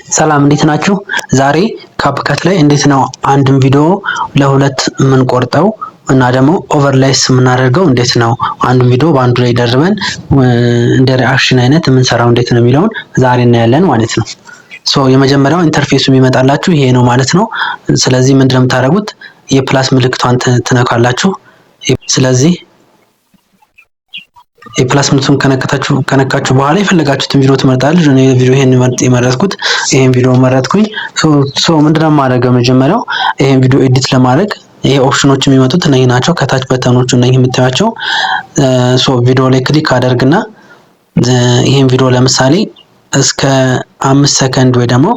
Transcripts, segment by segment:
ሰላም እንዴት ናችሁ? ዛሬ CapCut ላይ እንዴት ነው አንድን ቪዲዮ ለሁለት የምንቆርጠው እና ደግሞ overlays የምናደርገው እንዴት ነው፣ አንዱን ቪዲዮ በአንዱ ላይ ደርበን እንደ reaction አይነት የምንሰራው እንዴት ነው የሚለውን ዛሬ እናያለን ማለት ነው። So የመጀመሪያው interface ኡ የሚመጣላችሁ ይሄ ነው ማለት ነው። ስለዚህ ምንድነው የምታደርጉት? የ plus ምልክቷን ትነካላችሁ። ስለዚህ የ plus ምልክቱን ከነካችሁ በኋላ የፈለጋችሁትን ቪዲዮ ትመርጣላችሁ። እኔ ቪዲዮ ይሄን የመረጥኩት ይሄን ቪዲዮ መረጥኩኝ። So ምንድነው የማደርገው? መጀመሪያው ይሄን ቪዲዮ edit ለማድረግ ይሄ ኦፕሽኖች የሚመጡት እነዚህ ናቸው። ከታች button ኦቹ እነዚህ የምታዩቸው። So ቪዲዮ ላይ click አደርግና ይሄን ቪዲዮ ለምሳሌ እስከ 5 ሰከንድ ወይ ደግሞ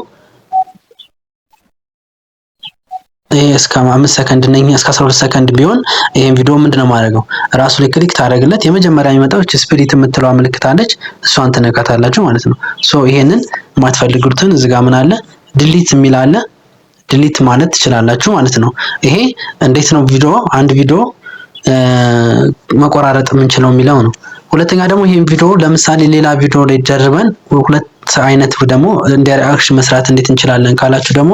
ይሄ እስከ 5 ሰከንድ ነኝ እስከ 12 ሰከንድ ቢሆን ይሄን ቪዲዮ ምንድነው የማደርገው? ራሱ ላይ click ታደርግለት የመጀመሪያ የሚመጣው እቺ split የምትለዋ ምልክት አለች። እሷን ትነካታላችሁ ማለት ነው። So ይሄንን የማትፈልጉትን እዚህ ጋር ምን አለ delete የሚል አለ። Delete ማለት ትችላላችሁ ማለት ነው። ይሄ እንዴት ነው ቪዲዮ አንድ ቪዲዮ መቆራረጥ የምንችለው የሚለው ነው። ሁለተኛ ደግሞ ይሄን ቪዲዮ ለምሳሌ ሌላ ቪዲዮ ላይ ደርበን ሁለት አይነት ደግሞ እንደ reaction መስራት እንዴት እንችላለን ካላችሁ ደግሞ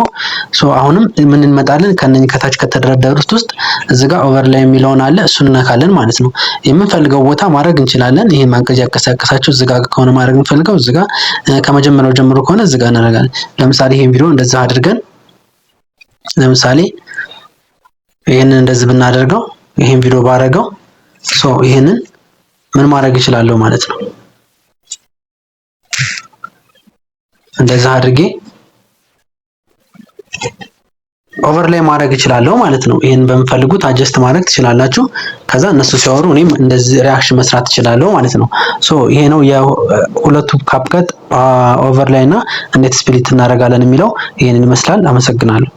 so አሁንም ምን እንመጣለን ከነኝ ከታች ከተደረደሩት ውስጥ እዚህ ጋር overlay የሚለውን አለ፣ እሱን እነካለን ማለት ነው። የምንፈልገው ቦታ ማድረግ እንችላለን። ይሄን ማንቀሳቀሳችሁ እዚህ ጋር ከሆነ ማድረግ የምንፈልገው እዚህ ጋር ከመጀመሪያው ጀምሮ ከሆነ እዚህ ጋር እናደርጋለን። ለምሳሌ ይሄን ቪዲዮ እንደዛ አድርገን ለምሳሌ ይሄንን እንደዚህ ብናደርገው ይሄን ቪዲዮ ባደረገው so ይሄንን ምን ማድረግ እችላለሁ ማለት ነው። እንደዛ አድርጌ overlay ማድረግ እችላለሁ ማለት ነው። ይሄን በምፈልጉት adjust ማድረግ ትችላላችሁ። ከዛ እነሱ ሲያወሩ እኔም እንደዚህ reaction መስራት እችላለሁ ማለት ነው። So ይሄ ነው የሁለቱ CapCut overlay እና እንዴት split እናደርጋለን የሚለው ይሄንን ይመስላል። አመሰግናለሁ።